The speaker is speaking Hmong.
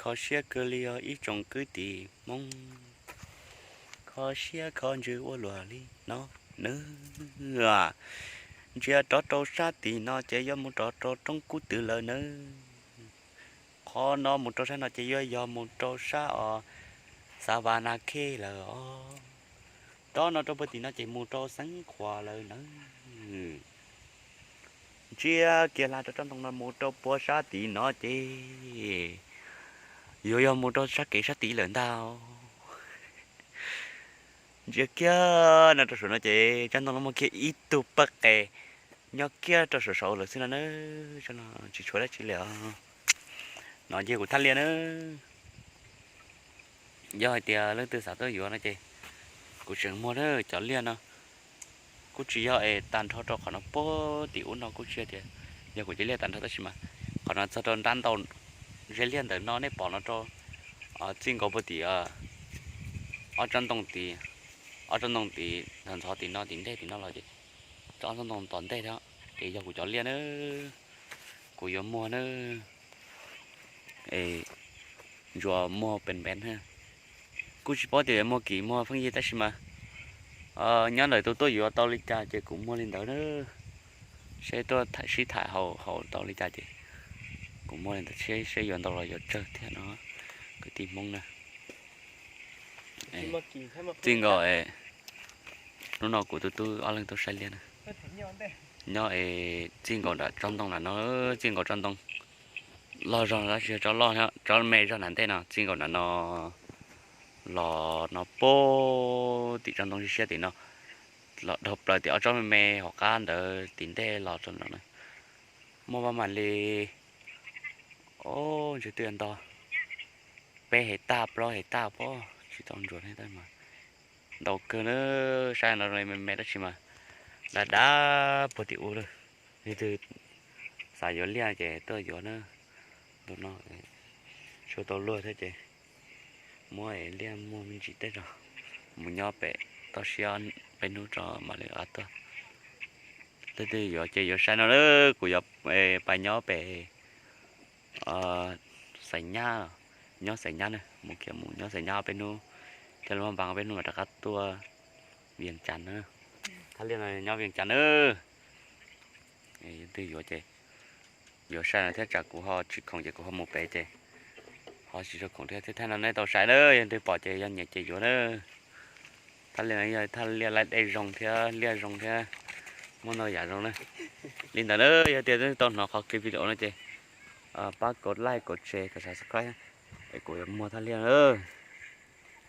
Kho siab kawg li os ib tsoom kwv tij Hmoob, kho siab kho ntsws ua luaj li no nawb. Ntsia rov rau sab tim no ces yuav mus rov rau roob kub twm lawm nawb. Qhov no mus rau sab no ces yuav yog mus rau sab os Xav Vas Nas Khej lawm os. Rov no rau puag tim no ces mus rau Xeev Khuam lawm nawb. Ntsia kiag hla rau tsob ntoo no mus rau puag sab tim no ces yuav yog mus rau sab kev sab tid lawm ntag. Ntsia kiag no rau saum no ces tsob ntoo no muaj kiag ib tug pawg qe nyob kiag rau saum saud lawm xwb no na. Tsis tshuav dab tsi li os. No ces kuv thaj liaj na. Yog hais tias leej twg xav tuaj yuav no ces kuv tseem muag na. Cov liaj no kuj tsis yog es tag nrho rau qhov no puag tim ub no kuj tsis yog tias yog kuv cov liaj tag nrho tab sis mas qhov no txog rau nrab ntau ze liaj ntawm no nej pom no rau txij nkaus puag tim ob tsob ntoo tid, ob tsob ntoo tid ntxhov tim no tim ntej tim no los ces tsob tsob ntoo tom ntej thiab ces yog kuv cov liaj na. Kuv yuav muag na. Es ntsuas muag pes npev na. Kuj tsis paub tias yuav muag kim muag pheej yig tab sis mas nyob ntawm tus tuaj yuav tau li cas ces kuv muag li ntawd na. Seb tuaj sib tham haus haus tau li cas ces kuv muag li ntawd, seb yuav ntau los yuav tsawg thiab no. Kwv tij Hmoob na, txij nkaus hnub no kuv tus tub ob leeg tuaj saib liaj na. Nyob es txij nkaus nram tsob ntoo nram no, txij nkaus tsob ntoo loj zog no tab sis tsob loj, tsob me zog nram ntej no, txij nkaus nram no los no puag tim tsob ntoo siab siab tim no, los dhau plaws tim ob tsob me me hauv qab ntawd tim ntej los rau no na. Muaj vaj mam li, o, ntshe twb nto peb hais tag plaub hais tag pob tsis tau ntsuas ne tab mas ntau kawg na. Saib no me me tab sis mas dav dav puag tim ub lawm. Leej twg xav yuav liaj ces tuaj yuav na. Ntu no tshuav tau luag thiab ces muab es liaj muag me ntsis tej zog mus nyob pem toj siab peb hnub tso mam li tuaj. Leej twg yuav ces yuav saib no na, kuv yuav pais nyob pem Xais Nyab, nyob Xais Nyab na, mus kiag mus nyob Xais Nyab peb hnub, thiab lub npab peb hnub mam rov qab tuaj Vias Cas na. Thaj liaj no nyob Vias Cas na. Leej twg yuav ces yuav saib no thiab tsam kuv ho tsis khoom ces kuv ho mus pem ces ho tsis tshua khoom thiab. Thiab thaj no nej tau saib na, yog leej twg pom ces yog nyiam ces yuav na. Thaj liaj no yog thaj liaj laij dej zoo thiab liaj zoo thiab muaj ntau yam zoo na. Li ntawd na, yog tias leej twg tau hnov qhov clip video no ces pab kom like, kom share, kom subscribe es kuv yuav muag thaj liaj na.